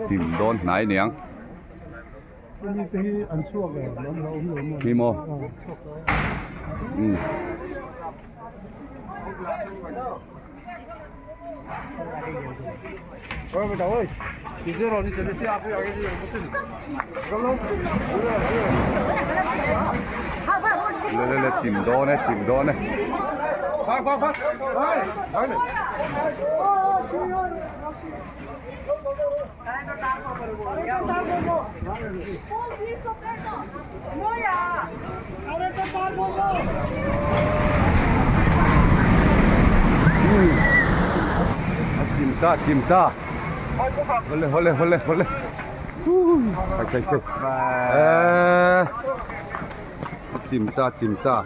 Chim dawn hnai aniang. Ni maw? Umm. Le le le chim dawn e chim dawn e. A chim ta chim ta hawle hawle hawle hawle khai khai khai eh a chim ta chim ta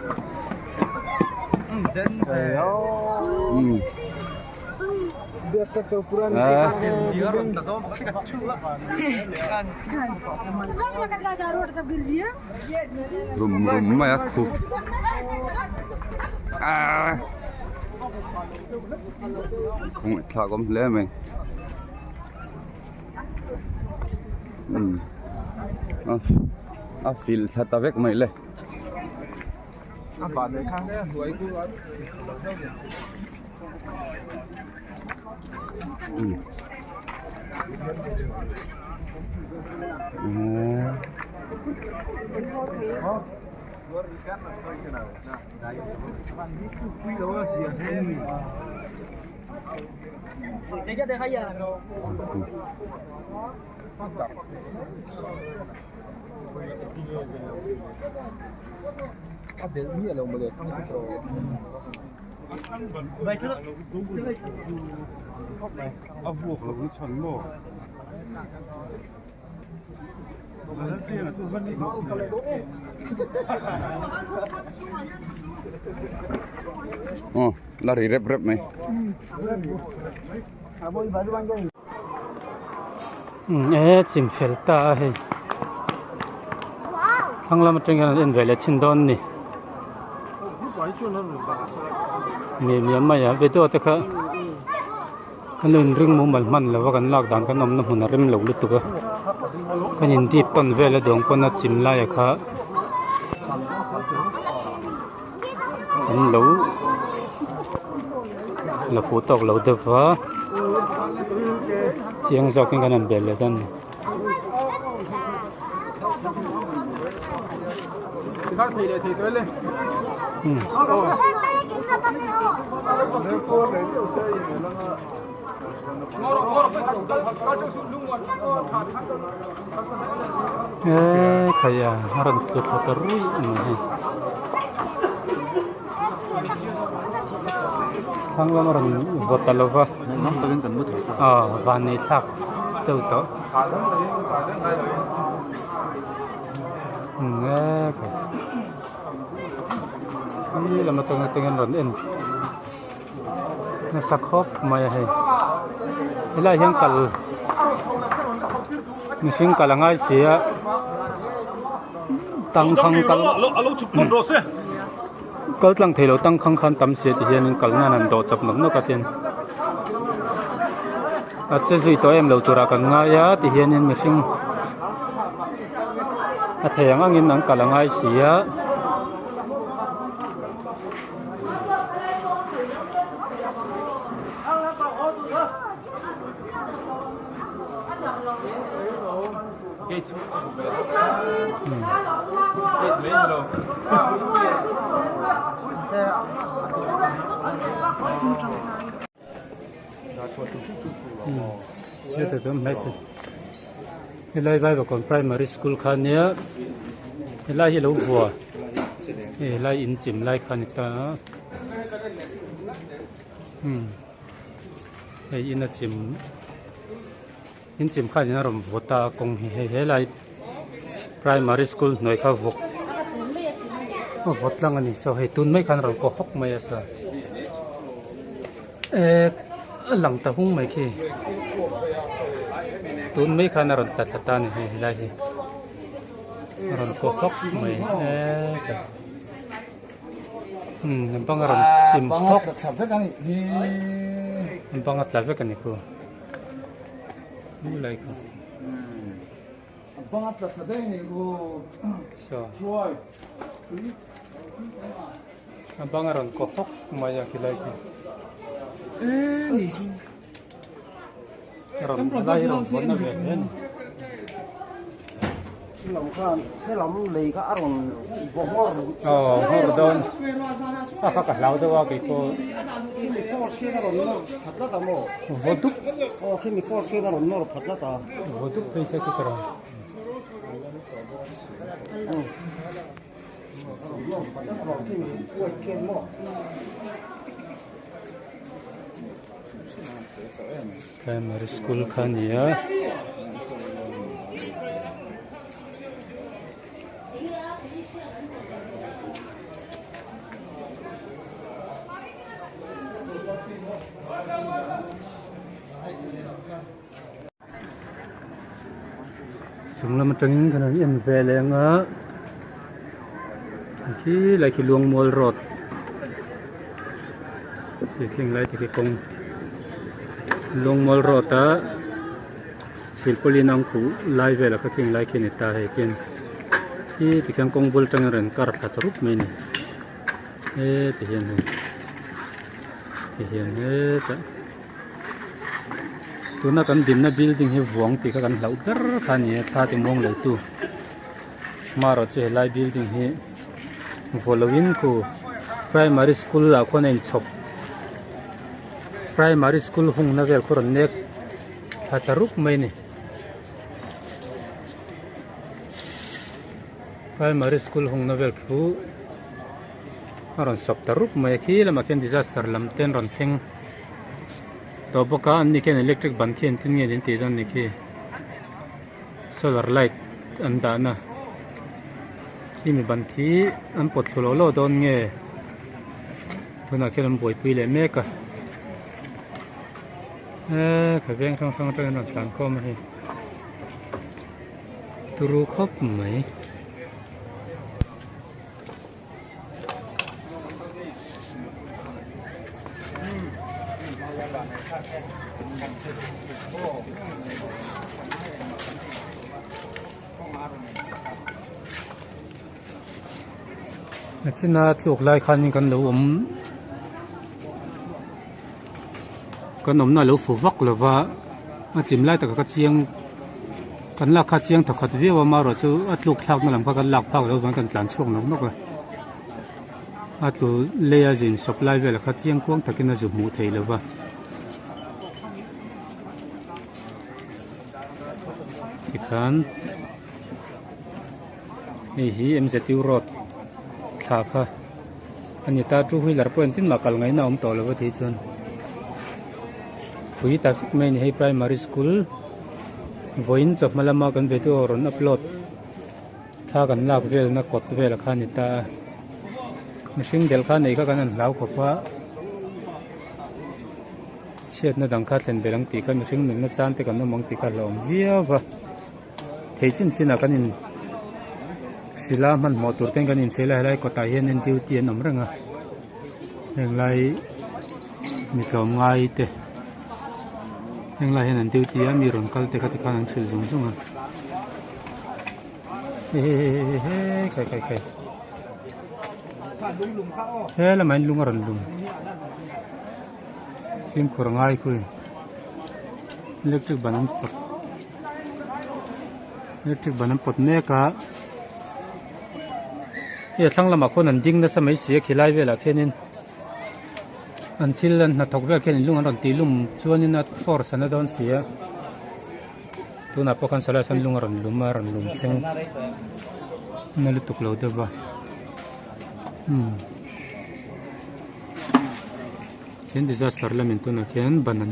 um Rum rum mai a khup ah khawngaih thlak awm hle mai umm a a filh thla ta vek mai le. Aw la ri rep rep mai. E chim fel ta a hei thlang lam atang hian an en ve leh chhin dawn a ni mi miam mai a video te kha kan lo inring mumal hman lo a kan lak dan kan awmna hmun a rem lo lutuk a kan in dip tawn vel a dawng pawn a chim lai a kha an lo la fuh tawk lo deuh va chiang zawk in kan han bel leh dawn a ni. Eee khai a a rawn tlu thla ta ruih a ni hei thlang lam a rawn vaw ta lo va aw van nei thlak deuh tawh umm eee khai khi lam atang atangin rawn en nasa khawp mai a hei helaiah hian kal mihring kal a ngai si a tangkhang kal kal tlang theilo tangkhang khan tam si a ti hianin kal nan an dawh chawp nawk nawk a tian a che zui tawh em lo turah kan ngai a ti hianin mihring a thei ang angin an kal a ngai si a. Helai Vaivakawn Primary School kha nia helai hi a lo vua hei helai in chim lai kha a ni ta a umm hei in a chim in chim khan in a rawn vua ta a kawng hi hei helai Primary School hnuai kha vawk a vawt tlang a ni so hei tun mai khan a rawn kaw hawk mai a sa. Eh a lang ta hung mai khi tun mai khan a rawn tla thla ta a ni hei helai hi a rawn kaw hawk mai e umm bang a rawn chim hawk bang a tla vek a ni khu. Khu lai kha. Saw. A bang a rawn kaw hawk mai a khilai khi. A rawn lai hi rawn vawn na ve hle a ni. Aw nghawr dawn a kha ka hlau deuh a keipawh. Vaw dup. Vaw dup phei se chu ka rawn. Primary school kha a ni a. Chung lam atangin kan han en ve leh ang a khi lai khi Luangmual road khi thleng lai te khi kawng Luangmual road a silpaulin ang khuh lai velah kha kheng lai khi a ni ta hei khian khi tikhian kawng bul atangin rawn kar thla ta rup mai a ni heti hian hei ti hian hetah. Tuna kan dinna building hi vuang tih kha kan hlauh ber kha a ni a thla ti muang lo tu hmarawh chu helai building hi vaw lo in khu primary school ah khuan a inchhawp primary school hungna vel khu rawn nek thla ta rup mai a ni primary school hungna vel thu a rawn sawp ta rup mai a khi lamah khian disaster lam te an rawn thleng. Tawh bawk a an ni khian electric ban khi engtin nge an tih dawn ni khi solar light an dahna khi mi ban khi an pawt thlu lo lo dawn nge tunah khian an buaipui leh mek a eee ka veng hrang hrang atangin an rawn tlan khawm a hei turu khawp mai. Nachina tluk lai khanin kan lo awm kan awmna a lo fu vak lo va a chim lai takah ka chiang kan lak kha chiang thawkhat viau a amaherawh chu a tluk thlakna lam kha kan lak phak loh avangin kan tlan chhuak nawk nawk a a tlu lei a zin sawp lai velah kha chiang kuang takin a zu hmuh theih lo va tikhan hei hi M_Z_U road thla kha a ni ta two wheeler pawh engtin mah kal ngaihna a awm tawh lo va tih chuan pui tak mai a ni hei primary school vawiin chawhma lama kan video rawn upload thla kan lak velna kawt velah kha a ni ta a mihring delh kha nei kha kan han hlau khawp a chhiatna dang kha thlen belh ang tih kha mihring nunna chan te kan awm ang tih kha a hlauhawm viau va. Thei chin chin ah kan in sila hmanhmawh tur ten kan inchhel a helai kawtah hianin duty an awm reng a heng lai mi tlawm ngai te heng lai hian an duty a mi rawn kal te kha tikhan an hrilh zung zung a hehehehe khai khai khai he lamah hian lung a rawn lum fimkhur a ngai khui electric ban an pawt. Electric ban an pawt mek a hei a thlang lamah khuan an ding nasa mai si a khilai velah khianin an thil an hnathawk vel khian lung an rawn tih lum chuanin a force a na dawn si a tunah pawh khan sawlai sawn lung a rawn lum a rawn lum thleng na lutuk lo deuh va umm khian disaster lamin tunah khian ban an.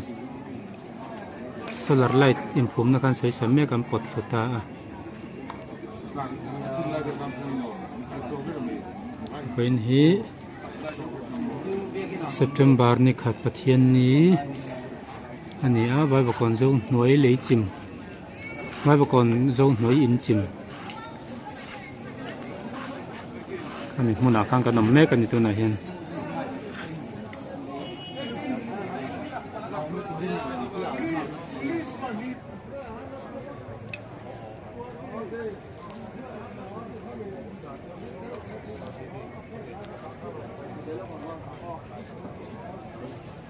Solar light inphumna khan sawi sa mek an pawt thlu ta a. Vawiin hi September ni khat Pathian ni a ni a Vaivakawn zo hnuai lei chim Vaivakawn zo hnuai in chim khami hmunah khan kan awm mek a ni tunah hian.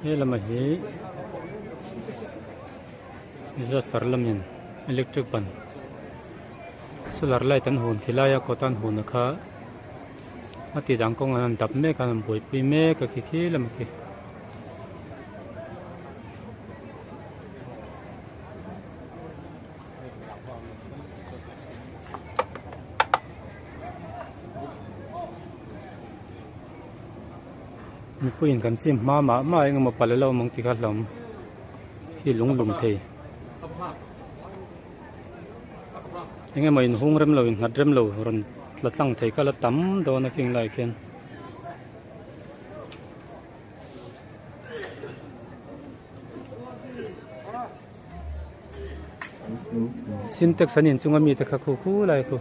He lamah hi disaster lamin electric ban solar light an hun khi laia kawt an hun a kha a tih dang kawng an han dap mek a an han buaipui mek a khi khi lamah khi. Mipuiin kan chim hma mah mah eng emaw palh alo awm ang tih kha hlauhawm hi lung lum thei eng emaw inhung rem lo innghat rem lo rawn tla tlang thei kha la tam dawn a khing lai khian. Sintex an inchunga mite kha khu khu lai khu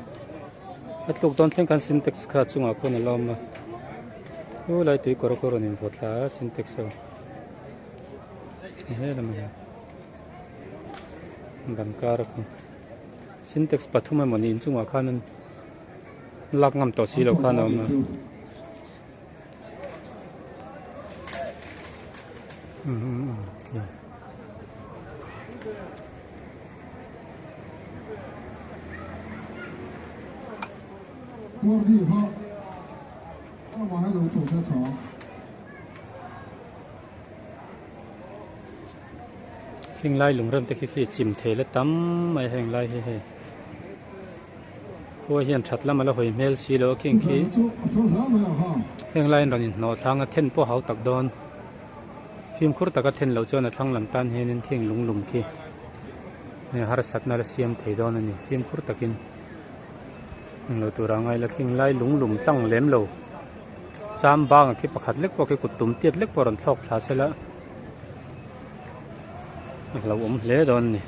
a tluk dawn thleng khan sintex kha a chungah khuan a la awm a khu lai tui kawr kawr rawn invawt thla a sintex ho he lamah hian ban kar a khu sintex pathum emawni inchungah khan an lak ngam tawh si loh khan a awm a. Heng lai lungrem te khi khi chim thei la tam mai heng lai hi hei. Khua hian that lam a la hawi hmel si lo a khing khi heng laiin rawn inhnawh thlang a then pawh hau tak dawn fimkhur taka then loh chuan a thlang lam tan hianin khing lung lum khi harsatna la siam thei dawn a ni fimkhur takin englo tura ngai la khing lai lung lum tlang lem lo cham banga khi pakhat lek pawh khi kut tum tiat lek pawh rawn thlawk thla sela a hlauhawm hle dawn a ni.